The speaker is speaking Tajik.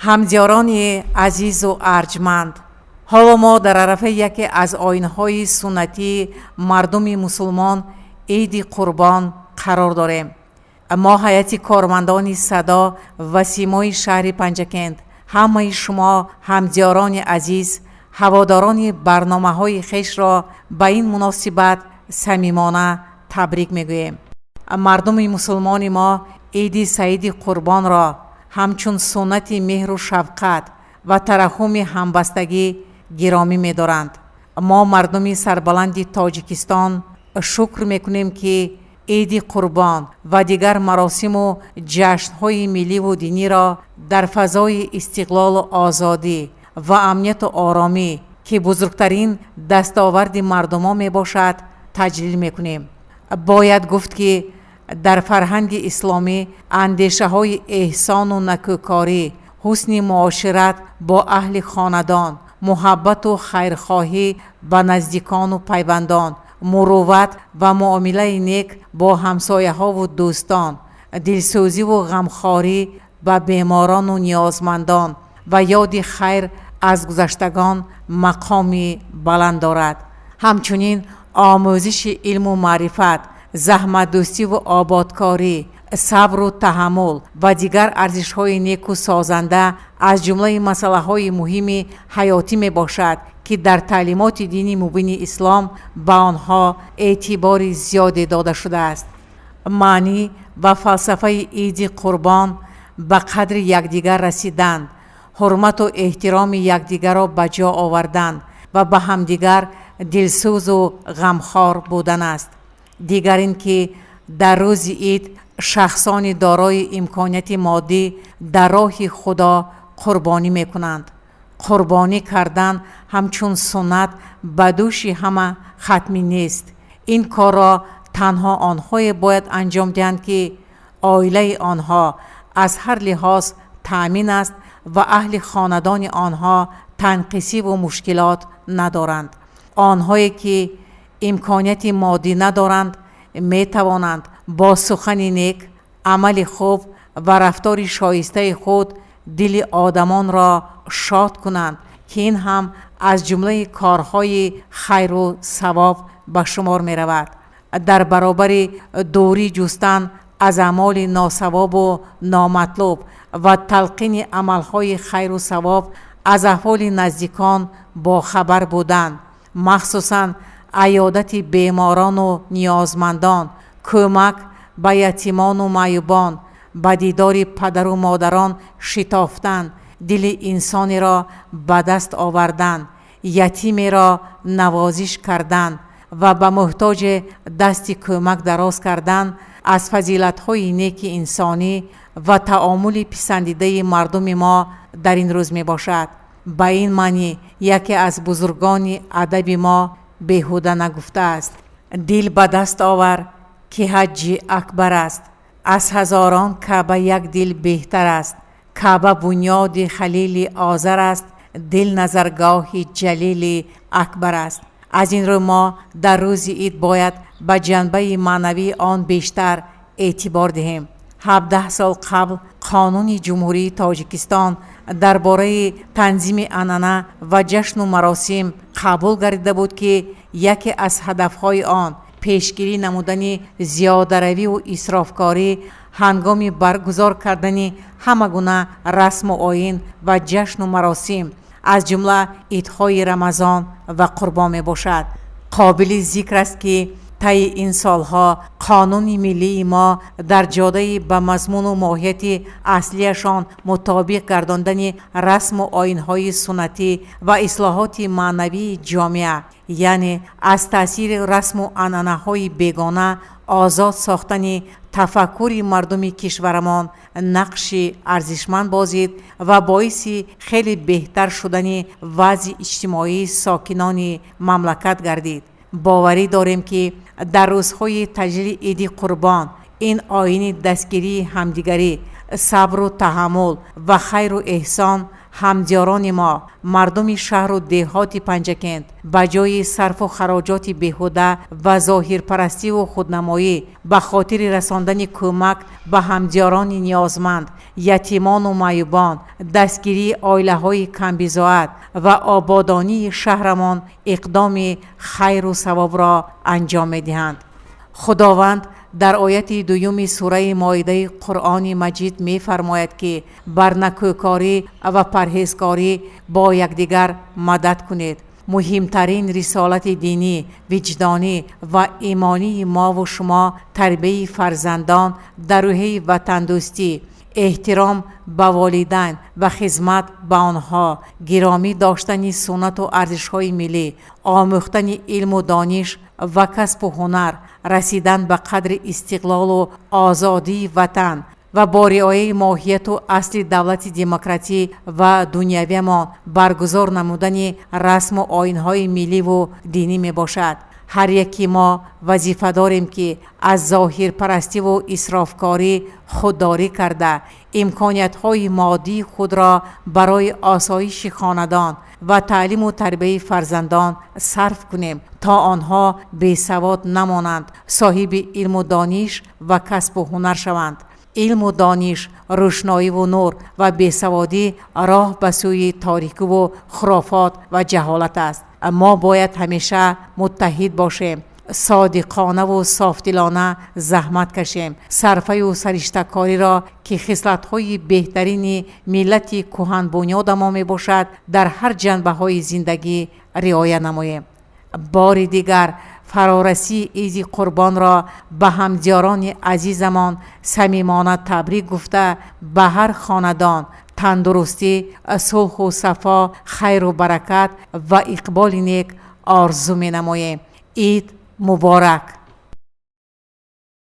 Ҳамдиёрони азизу арҷманд, ҳоло мо дар арафаи яке аз оинҳои суннатии мардуми мусулмон, Иди Қурбон, қарор дорем. Мо, ҳайати кормандони Садо ва Симои шаҳри Панҷакент, ҳамаи шумо, ҳамдиёрони азиз, ҳаводорони барномаҳои хешро ба ин муносибат самимона табрик мегӯем. Мардуми мусулмони мо Иди Саиди Қурбонро ҳамчун суннати меҳру шафқат ва тараҳҳуми ҳамбастагӣ гиромӣ медоранд. Мо, мардуми сарбаланди Тоҷикистон, шукр мекунем, ки Иди Қурбон ва дигар маросиму ҷашнҳои милливу диниро дар фазои истиқлолу озодӣ ва амнияту оромӣ, ки бузургтарин дастоварди мардумон мебошад, таҷлил мекунем. Бояд гуфт, ки дар фарҳанги исломӣ андешаҳои эҳсону накӯкорӣ, ҳусни муошират бо аҳли хонадон, муҳаббату хайрхоҳӣ ба наздикону пайвандон, мурувват ва муомилаи нек бо ҳамсояҳову дӯстон, дилсӯзиву ғамхорӣ ба беморону ниёзмандон ва ёди хайр аз гузаштагон мақоми баланд дорад. Ҳамчунин омӯзиши илму маърифат, заҳматдӯстиву ободкорӣ, сабру таҳаммул ва дигар арзишҳои неку созанда аз ҷумлаи масъалаҳои муҳими ҳаётӣ мебошад, ки дар таълимоти дини мубини ислом ба онҳо эътибори зиёде дода шудааст. Маънӣ ва фалсафаи Иди Қурбон ба қадри якдигар расидан, ҳурмату эҳтироми якдигарро ба ҷо овардан ва ба ҳамдигар дилсӯзу ғамхор будан аст. Дигар ин ки дар рӯзи ид шахсони дорои имконияти моддӣ дар роҳи Худо қурбонӣ мекунанд. Қурбонӣ кардан ҳамчун суннат ба дӯши ҳама хатмӣ нест. Ин корро танҳо онҳое бояд анҷом диҳанд, ки оилаи онҳо аз ҳар лиҳоз таъмин аст ва аҳли хонадони онҳо танқисиву мушкилот надоранд. Онҳое ки имконияти моддӣ надоранд, метавонанд бо сухани нек, амали хуб ва рафтори шоистаи худ дили одамонро шод кунанд, ки ин ҳам аз ҷумлаи корҳои хайру савоб ба шумор меравад. Дар баробари дурӣ ҷустан аз аъмоли носавобу номатлуб ва талқини амалҳои хайру савоб, аз аҳволи наздикон бохабар будан, махсусан аёдати беморону ниёзмандон, кӯмак ба ятимону маъюбон, ба дидори падару модарон шитофтан, дили инсонеро ба даст овардан, ятимеро навозиш кардан ва ба муҳтоҷе дасти кӯмак дароз кардан аз фазилатҳои неки инсонӣ ва таомули писандидаи мардуми мо дар ин рӯз мебошад. Ба ин маънӣ яке аз бузургони адаби мо беҳуда нагуфтааст: «Дил ба даст овар, ки ҳаҷҷи акбар аст, аз ҳазорон Каъба як дил беҳтар аст. Каъба бунёди Халили Озар аст, дил назаргоҳи Ҷалили Акбар аст». Аз ин рӯ мо дар рӯзи ид бояд ба ҷанбаи маънавии он бештар эътибор диҳем. 17 сол қабл Қонуни Ҷумҳурии Тоҷикистон дар бораи танзими анъана ва ҷашну маросим қабул гардида буд, ки яке аз ҳадафҳои он пешгирӣ намудани зиёдаравиву исрофкорӣ ҳангоми баргузор кардани ҳама гуна расму оин ва ҷашну маросим, аз ҷумла идҳои Рамазон ва Қурбон мебошад. Қобили зикр аст, ки таи ин солҳо қонуни миллии мо дар ҷодаи ба мазмуну моҳияти аслияшон мутобиқ гардондани расму оинҳои суннатӣ ва ислоҳоти маънавии ҷомеа, яъне аз таъсири расму анъанаҳои бегона озод сохтани тафаккури мардуми кишварамон нақши арзишманд бозид ва боиси хеле беҳтар шудани вазъи иҷтимоии сокинони мамлакат гардид. Боварӣ дорем, ки дар рӯзҳои таҷлили Иди Қурбон ин оини дастгирии ҳамдигарӣ, сабру таҳаммул ва хайру эҳсон Ҳамдиёрони мо, мардуми шаҳру деҳоти Панҷакент, ба ҷои сарфу хароҷоти беҳуда ва зоҳирпарастиву худнамоӣ ба хотири расондани кӯмак ба ҳамдиёрони ниёзманд, ятимону маъюбон, дастгирии оилаҳои камбизоат ва ободонии шаҳрамон иқдоми хайру савобро анҷом медиҳанд. Худованд дар ояти дуюми сураи Моидаи Қуръони Маҷид мефармояд, ки бар накӯкорӣ ва парҳезкорӣ бо якдигар мадад кунед. Муҳимтарин рисолати динӣ, виҷдонӣ ва имонии мову шумо тарбияи фарзандон дар рӯҳияи ватандӯстӣ, эҳтиром ба волидайн ва хизмат ба онҳо, гиромӣ доштани суннату арзишҳои миллӣ, омӯхтани илму дониш ва касбу ҳунар, расидан ба қадри истиқлолу озодии ватан ва бо риояи моҳияту асли давлати демократӣ ва дунявиамон баргузор намудани расму оинҳои милливу динӣ мебошад. Ҳар яки мо вазифа дорем, ки аз зоҳирпарастиву исрофкорӣ худдорӣ карда, имкониятҳои моддии худро барои осоиши хонадон ва таълиму тарбияи фарзандон сарф кунем, то онҳо бесавод намонанд, соҳиби илму дониш ва касбу ҳунар шаванд. Илму дониш рӯшноиву нур ва бесаводӣ роҳ ба сӯи торикиву хурофот ва ҷаҳолат аст. Мо бояд ҳамеша муттаҳид бошем, содиқонаву софдилона заҳмат кашем, сарфаю сариштакориро, ки хислатҳои беҳтарини миллати кӯҳанбунёдамон мебошад, дар ҳар ҷанбаҳои зиндагӣ риоя намоем. Бори дигар фарорасии Иди Қурбонро ба ҳамдиёрони азизамон самимона табрик гуфта, ба ҳар хонадон тандурустӣ, сулҳу сафо, хайру баракат ва иқболи нек орзу менамоем. Ид муборак!